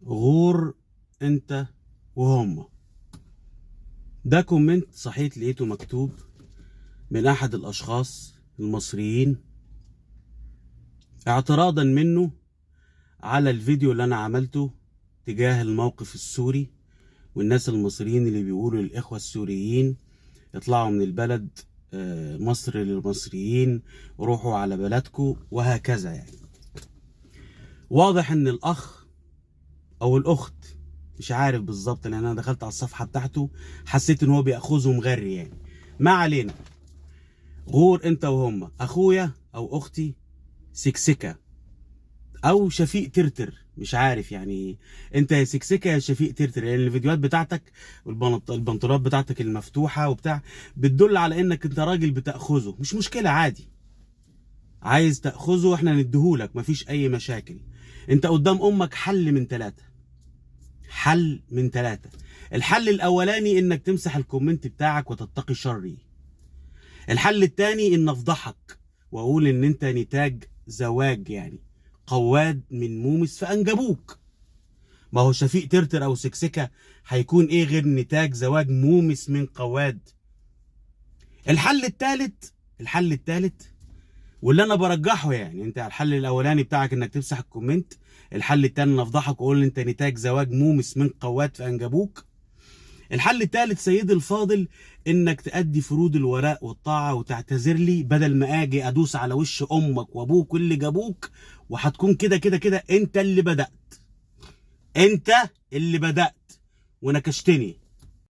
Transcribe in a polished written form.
غور انت وهم. ده comment صحيت لقيته مكتوب من احد الاشخاص المصريين اعتراضا منه على الفيديو اللي انا عملته تجاه الموقف السوري والناس المصريين اللي بيقولوا للاخوة السوريين اطلعوا من البلد، مصر للمصريين، روحوا على بلدكم وهكذا. يعني واضح ان الاخ او الاخت، مش عارف بالظبط لان انا دخلت على الصفحة بتاعته حسيت ان هو بياخذه مغري، يعني ما علينا. غور انت وهم، اخويا او اختي سكسكه او شفيق ترتر، مش عارف يعني انت يا سكسكه يا شفيق ترتر، لان يعني الفيديوهات بتاعتك والبنطلونات بتاعتك المفتوحة وبتاع بتدل على انك انت راجل بتاخذه. مش مشكلة، عادي، عايز تاخذه احنا نديهولك، مفيش اي مشاكل. انت قدام امك حل من ثلاثة، حل من ثلاثة. الحل الاولاني انك تمسح ال comment بتاعك وتتقي شري. الحل الثاني ان افضحك واقول ان انت نتاج زواج، يعني قواد من مومس فانجبوك. ما هو شفيق ترتر او سكسكه هيكون ايه غير نتاج زواج مومس من قواد؟ الحل الثالث، الحل الثالث واللي انا برجحه، يعني انت الحل الاولاني بتاعك انك تمسح ال comment، الحل الثاني ان افضحك واقول انت نتاج زواج مومس من قواد فانجبوك. الحل الثالث سيدي الفاضل انك تأدي فروض الولاء والطاعة وتعتذر لي، بدل ما اجي ادوس على وش امك وابوك واللي جابوك، وهتكون كده كده كده انت اللي بدأت، انت اللي بدأت ونكشتني.